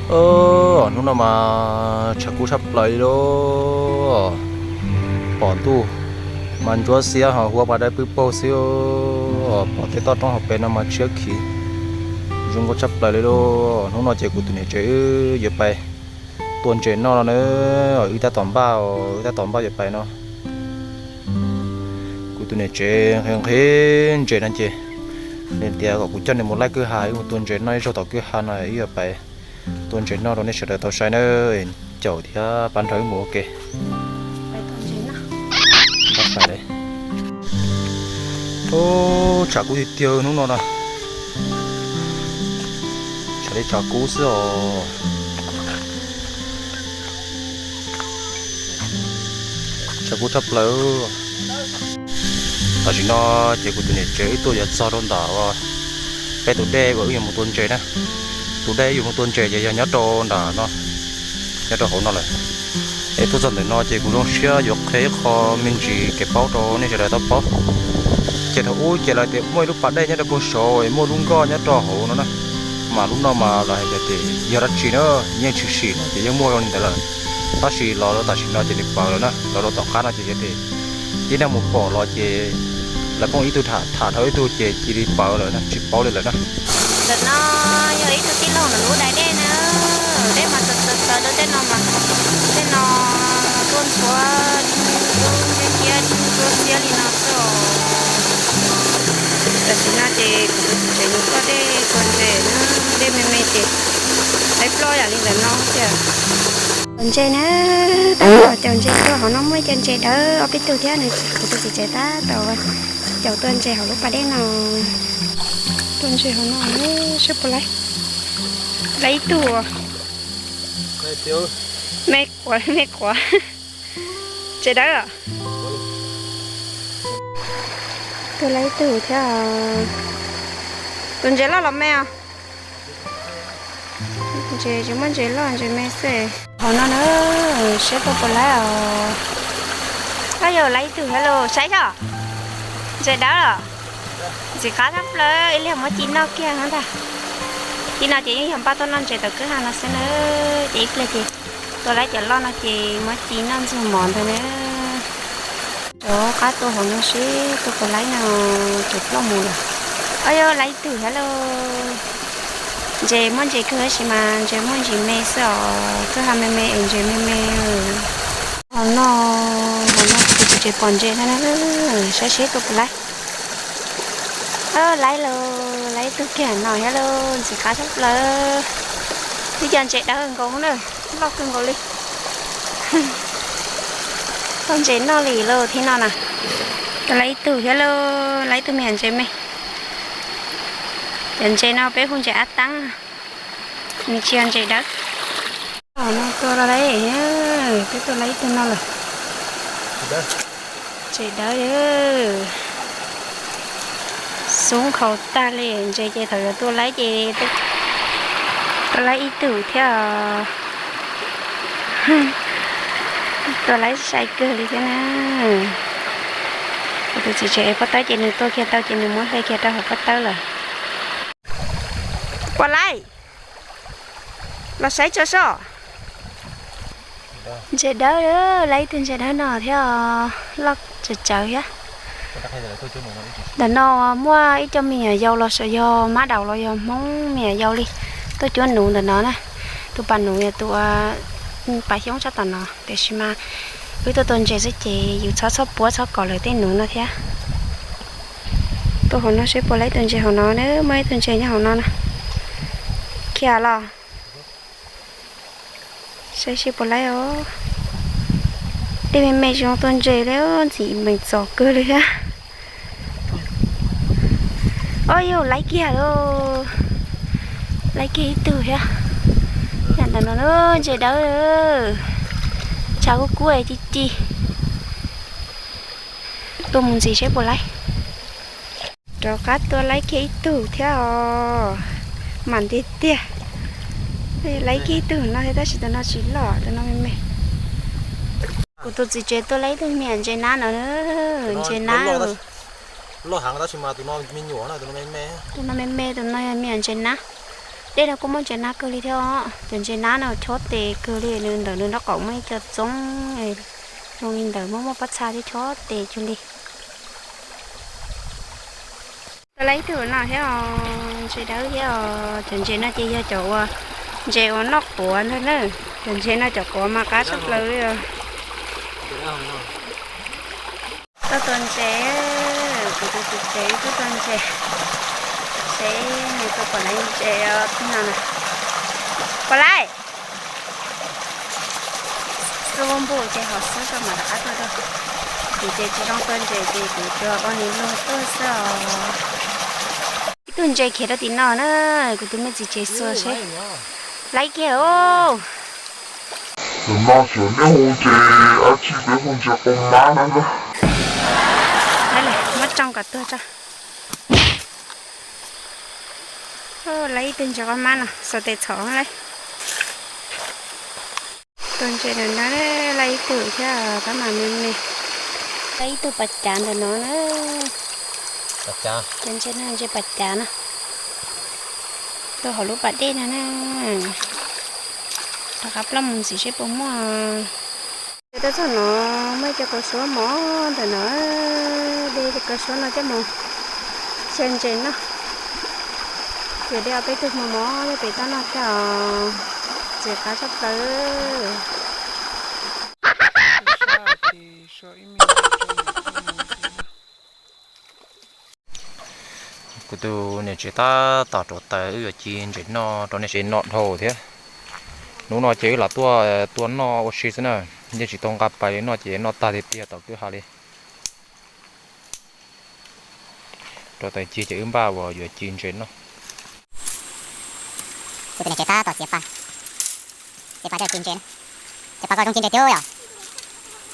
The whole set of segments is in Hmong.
Hnub no mas tshav kub tshaj plaws li lauj. Pom ntuj mas ntsuab xiab ho huab pas dawb pwb paug xwb. Pom tej toj roob hauv pes no mas tshiab khiv, zoo nkauj tshaj plaws li lauj. Hnub no ces kuv tus niam tsev wb yuav pais tua ntses noj no na. Wb tab tom npaj, wb tab tom npaj yuav pais no. Kuv tus niam tsev nqhis nqhis ntses no ces nws tias kom kuv coj nws mus laij kwj ha, wb mus tua ntses noj ib zaug tom kwj ha no, wb yuav pais tua ntses noj rau nej sawv daws tau saib na. Caum thiab pab nrog wb mus ua ke. Ub, tshav kub tiag tiag hnub no na. Tshav li tshav kub xwb os. Tshav kub tshaj plaws. Tam sim no ces kuv tus niam tsev wb tuaj yuav txog rau ntawm peb tus dej uas wb yuav mus tua ntses na. Tus dej wb yuav mus tua ntses ces yog nyob rau ntawm no, nyob rau hauv no lawm. Es tuaj txog ntawm no ces kuv zoo siab yuav qhia ib qho me ntsis kev paub rau nej sawv daws tau paub. Ces thaum ub ces lawv tias muaj ib lub pas dej nyob rau puag saud es muaj lub nkoj nyob rau hauv no na. Mas lub no mas lawv hais tias yog dab tsi na, yeej tshwm sim no ces yeej muaj zoo li ntawd lawm. Tab sis los rau tam sim no ces nws pawv lawm na, los rau tom qab no ces yog tias tib neeg mus pom los ces lawv pheej ib tug tham dhau ib tug ces cia li pawv lawm na, tsis paub li lawm na. Ntawm no yog ib tug tij laug nws lub dai dej na, dej mas txawv txawv txawv rau tej no mas, tej no tuaj ntxhuav dub nciab nciab dub nciab li no xwb os. Tam sim no ces kuv tus txiv tsev nws tuaj dej tua ntses na, dej me me ces dai ploj yam li ntawm no tiag. Tua ntses na, tab tom caum ntses tuaj, hauv no muaj ib co ntses dawb ob peb tug thiab, kuv tus txiv tsev tab tom caum tua ntses hauv lub pas dej no. Tua ntses hauv no seb puas laib. Laib ib tug. Me quav, me quav. Ntses dawb. Tua laib ib tug thiab. Tus ntses loj los me os? Ntses tsis muaj ntses loj, ntses me xwb. Hauv no na, seb puas puas laib os. Ab, yog laib ib tug thiab lauj, saib yog ntses dawb los. Ntxim qab tshaj plaws, ib pliag muab ci noj kiag no ntag. Tib no ces yeej yog npaj tuaj noj ntses tom kwj ha no xwb na. Ces ib pliag ces tua laib cov loj no ces muab ci noj ntxuag mov ntag na. Rov qab tua hauv no seb tua puas laib no, ces ploj mus lawm. Ab, yog laib ib tug thiab lauj. Ntses muaj ntses kawg tab sis mas ntses muaj ntsis me xwb os, kwj ha me me es ntses me me. Hauv no, hauv no kuv tus txiv tsev pom ntses na, saib seb tua puas laib. Laib lauj, laib ib tug kiag no thiab lauj, ntxim qab tshaj plaws. Ib co ntses dawb nkaus na, loj kawg nkaus li. Tau ntses noj li lauj thib no na. Tua laib ib tug thiab lauj, laib ib tug me nyuam ntses me. Cov ntses no peb hu ntses ab taab, nws tsis yog ntses dawb. Hauv no tua los lawm, peb tua laib ib tug no lawm. Ntses dawb, xub nkhaus tag li, ntses ces thaum yuav tua laib ces tua laib ib tug thiab. Tua laib sai kawg li thiab na. Kuv tus txiv tsev ev pob tawb ces nws tua kiag tau ces nws muab hle kiag rau hauv pob tawb lawm. Puas laib? Los saib tso soj. Ntses dawb, laib ib tug ntses dawb no thiab, loj tsawv tsawv thiab. Ntawm no muaj ib co me nyuam yaus los sav, yog mab daum los yog hmoob me nyuam yaus li, tuaj cuab nuv ntawm no na. Tus pas nuv yog tus pas xyoob sab tom no, tiam sis mas wb tuaj tua ntses xwb ces yus txhob txhob puab txhob kom lawv tej nuv no thiab. Tua hauv no seb puas laib tus ntses hauv no na, muaj ib tug ntses nyob hauv no na. Khiav los. Saib seb puas laib os. Dej me me tsis zoo tua ntses li, ntxim meem txom kawg li thiab. Ob, yog laib kiag lauj. Laib kiag ib tug thiab. Yam ntawm no ntses dawb, tshav kub kub ci ci. Tua mus ntxiv seb puas laib. Rov qab tua laib kiag ib tug thiab os. Mam tiag tiag. Laib kiag ib tug no thiab tab sis tus no tsis loj, tus no me me. Kuv tus txiv tsev tua laib ib tug me nyuam ntses nab no, ntses nab. Loj heev tab sis mas tus no me nyuam, tus no me me, tus no me me, tus no me nyuam ntses nab. Dej no kuj muaj ntses nab kawg li thiab os. Cov ntses nab no chob tes kawg li, nws ntawm nws nraub qaum muaj ib co txoob zoo li ntawm muaj muaj pob txha thiab chob tes cuag li. Tau lawm ib tug no thiab os, ntses dawb thiab os. Cov ntses no ces yog cov uas ntses uas noj quav ntag na. Cov ntses no cov quav mas qab tshaj plaws li os. Tuaj tua ntses, kuv tus txiv tsev tuaj tua ntses, seb nws tua pom lawv ntses os no na. Pom lawm. Xub npum ces ho xub rau mam rov qab tuaj rau. Kuv ces tsis zoo tua ntses ces kuv tsuas ua nws luag tuaj xwb os. Ib tug ntses khiav rau tim no na, kuv tus me txiv tsev xuas seb. Laib kiag os. Tam no xyov nej hu ntses dab tsi, peb hu ntses qau mab na. Muab tsoo kom tuag tso. Laib ib tug ntses qau mab no, xuas tes txhom lawm. Tus ntses ntawm no, laib ib tug thiab, pab mam me me. Laib ib tug pas cav ntawm no na. Cov ntses no ntses pas cav no, tuaj hauv lub pas dej no na. Rov qab ploj mus ntxiv seb puas muaj. Ces tuaj txog no, muaj ib co kaus suab mos ntawm no, de cov kaus suab no coj mus xyaw ntses noj. Ces de ob peb tug hmo mos coj pem toj noj thiab os. Ntses qab tshaj plaws. Kuv tus niam tsev tab tom rauv taws, wb yuav ci ntses noj rau nej seb noj dhau thiab. Hnub no ces wb lam tuaj tua noj ua si xwb na, yeej tsis tau nqa pais li noj ces noj tag tiag tiag tom kwj ha li. Rauv taws cig ces wb npaj uas yuav ci ntses noj. Kuv tus niam tsev tab tom txiav pas, txiav pas coj ci ntses. Txiav pas koj zoo ci ntses thiab yom.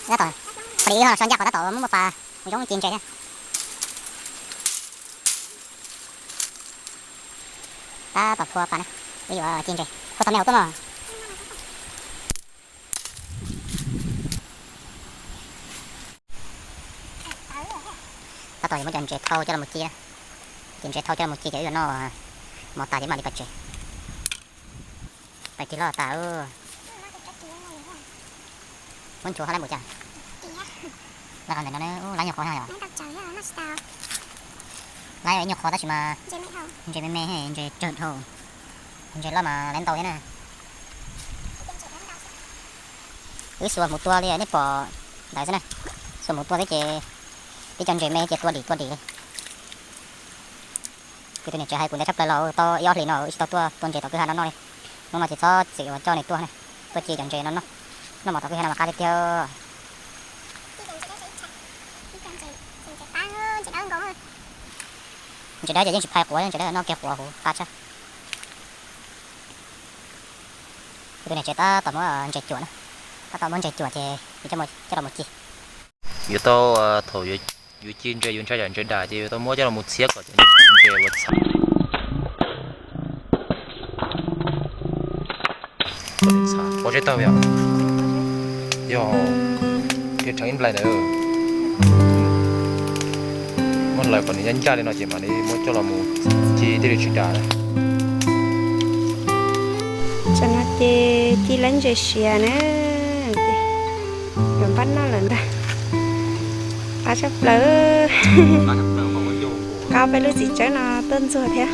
Tab tom, pom li wb ho los so ncaj qhov tab tom muaj muaj pas mus zoo ci ntses thiab. Tab tom phua pas na, wb yuav ci ntses, phua tau me hauv tuaj mog. Tab tom yuav muab cov ntses thau coj los mus ci na. Ces ntses thau coj los mus ci ces wb yuav noj mov tas ces mam li pais tsev. Pais kis loj tas. Muab nchuav ho laib npaum cas. Laib qhov ntawm no, laib nyuag qhov no yom. Laib ib nyuag qhov tab sis mas ntses me me, ntses tsawg dhau. Ntses loj mas laib ntau thiab na. Wb xuas hmuv tua li nej pom ntawd xwb na. Xuas hmuv tua thiab ces tib co ntses me ces tua dim tua dim li. Kuv tus niam tsev hais kuv ntawd tshaj plaws los tau ib ob hlis no wb tsis tau tuaj tua ntses tom kwj ha no noj li. Hnub no ces txhob txwm uas coj nws tuaj na, tuaj ci cov ntses no noj. Noj mov tom kwj ha no mas qab tiag tiag. Ntses dawb ces yeej tsis phais quav, ntses dawb noj kiag quav huv qab tshaj. Kuv tus niam tsev tab tom muab ntses cuam na, tab tom muab ntses cuam ces coj los mus ci. Yuav tau, thaum yuav ci ntses yuav ntshai yam ntses dam ces yuav tau muab coj los mus txhiab kom cov ntses uas txhav. Pov tseg tawg yom. Yog, thiaj tseem ib nplais ntawd. Muab hlawv kom nws ncaj ncaj li no ces mam li muab coj los mus ci thiaj li tsis dam. Tam no ces ci lawv ntses siav na, yuav npaj noj lawm ntag. Qab tshaj plaws. Qab peb lub txiv tsawb no tuaj ntxuag thiab.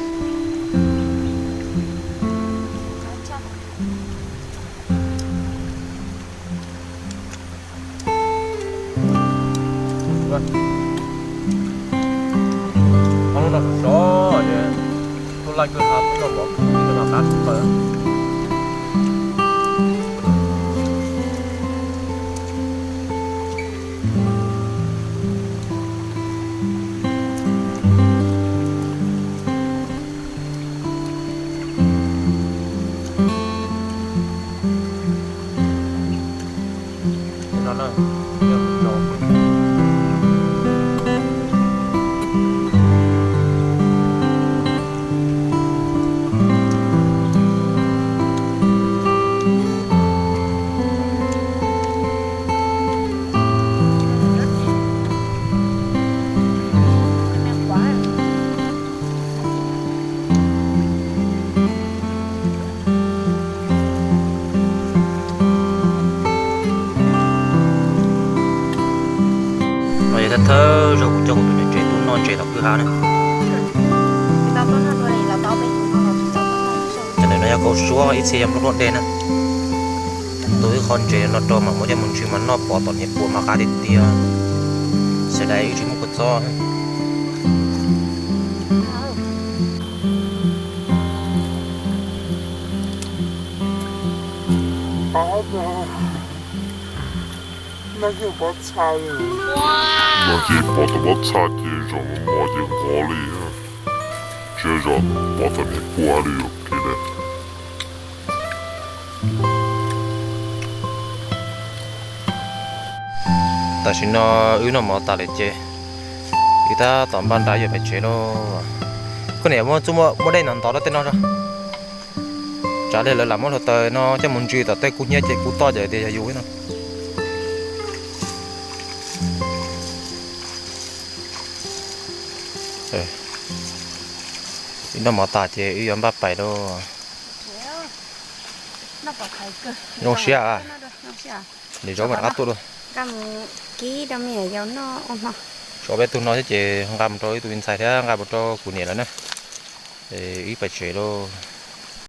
Thawj zaug kuv coj kuv tus niam tsev tuaj noj ntses tom kwj ha na. Cov ntawm no yog kaus suab, ib txhia yog nplooj dej na. Tu ib qho ntses no rau mas muab coj mus ntsw mas noj pov tom niag pua mas qab tiag tiag. Xav dais wb tsis muaj kua txob. No ces pov tom pob txha ces zom mos mos ces nqos li. Tsis zom pov tom niag pua li yuav kiag li. Tam sim no wb noj mov tas lawm ces wb tab tom npaj nra yuav pem tsev lauj. Koj niam, muab dej ntov ntov rau tej no tso. Tsam li lawv lam muab hluav taws no coj mus ntsw tom tej kub hnyiab ces kub toj ces tias yog yus no. Wb noj mov tas ces wb yuav npaj pais lauj. Zoo siab, niam zaub mas rov qab tuaj dua. Tso peb tug no thiab ces nqa mus rau ib tug me ntxhais thiab nqa mus rau kuv niam lawv na. Wb pais tsev lauj.